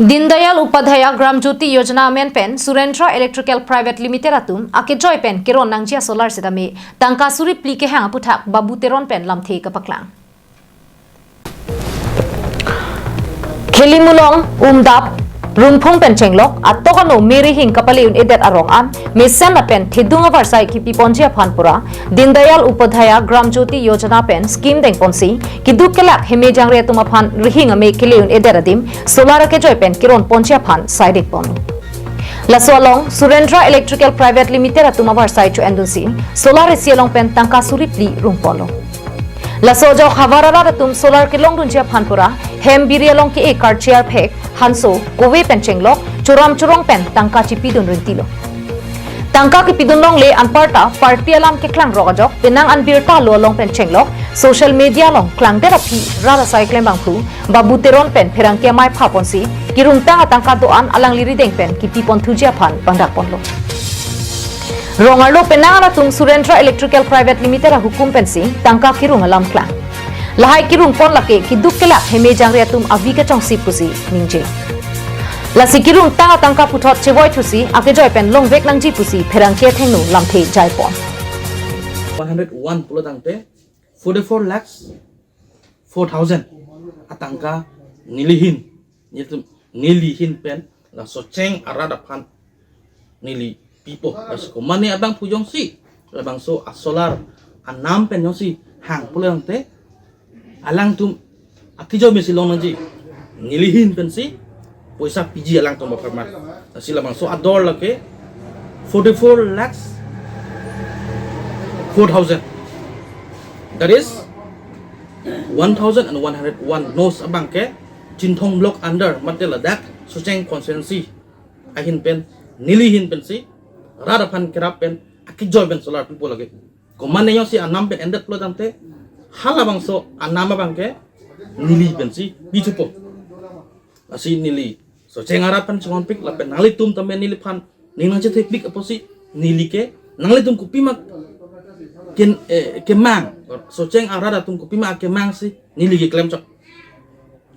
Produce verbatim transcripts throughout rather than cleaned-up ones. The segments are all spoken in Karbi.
Dindayal Upadhyaya Gram Jyoti Yojana amen pen Surendra Electrical Private Limited atum akejoi pen keron nangji a-solar setame tangka suri phli kehang aputhak Babu Teron pen lamthe kapaklang. Kheli Mulong, Umdap, Rumphung pen chenglok atok ano me rihing kapale un-edet arong an mesen lapen thedung avarsai kipi ponji aphan pura Dindayal Upadhyaya Gram Jyoti Yojana pen scheme dengponsi keduk kelak heme jangre atum aphan rihing ame kele un-edet adim solar akejoi pen keron ponji aphan sai dengpon. Laso along Surendra Electrical Private Limited atum avarsai cho-endunsi solar isi along pen tangka suri phli rung ponlo. Laso ajok havar arat atum solar kelongdunji aphan pura hem biri along ke-e karchiar phek, hanso, kove pen chenglok, churam churong pen tangka chipidun rintilo. Tangka kipidun longle anparta party alam keklang rok ajok penang an birta lo along pen chenglok social media along klangdet aphi rat asai klembangphu Babu Teron pen pherangke amei phaponsi kirungtang atangka do-an alangli rideng pen kipi ponthuji aphan pangdak ponlo. Rong arlo penang an atum Surendra Electrical Private Limited ahukum pensi tangka kirung alam klang. Lahai kirung pon lake keduk kelak heme jangre atum avi kachongsi pusi ningje. Lasi kirungtang atangka puthot chevoi thusi akejoi pen longvek nangji pusi pherangke athengno lamthe jaipon. One hundred one pulo tangte forty-four lakhs four thousand atangka nelihin, nelitum, nelihin pen la Socheng arat aphan neli pipo. Laso komane abangphu jongsi labangso a-solar anam pen jongsi hang pulo tangte alangtum akejoi mesi long nangji, nelihin pensi poisa piji alangtum apharman. Lasi labangso ador lake forty-four lakhs four thousand. That is one thousand and one hundred one nos abangke Chinthong block under mate ladak Socheng constituency ahin pen nelihin pensi rat aphan kerap pen akejoi pen solar pipo lake. Komane jongsi anam pen endet pulo tangte halabangso anam abangke neli pensi pithupo. Lasi neli Socheng arat aphan chongonpik lapen nanglitum tame neliphan ning nangchethepik apotsi neli ke nanglitum kopima ken, eh, kemang, Socheng arat atum kopima kemang si neli keklem chok.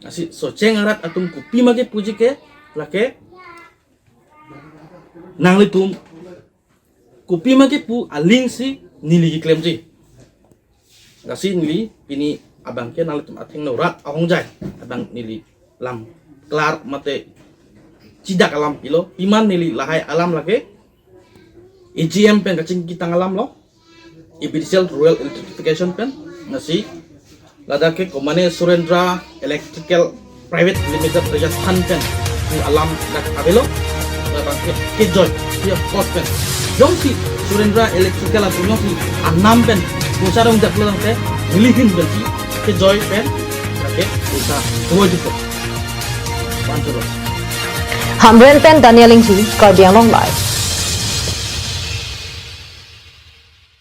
Lasi Socheng arat atum kopima kepuji ke lake nanglitum kopima kepu aling si neli keklemji. Lasi neli pini abangke nanglitum athengno rat ahongjai abang neli lam klar mate chidak alam pilo. Piman neli lahai alam lake A G M pen kachingki tang alam lo, A P D C L rural electrification pen. Lasi ladak ke komane Surendra Electrical Private Limited Rajasthan pen pu alam dak avelo. Labangke kejoi, ya, kos pen. Jongsi Surendra Electrical atum jongsi anam pen poisa rong jak pulo tangte nelihin pensi kejoi pen lake poisa roi jupo. Pantulo. Hamren pen Daniel Ingti, Karbi Anglong Live.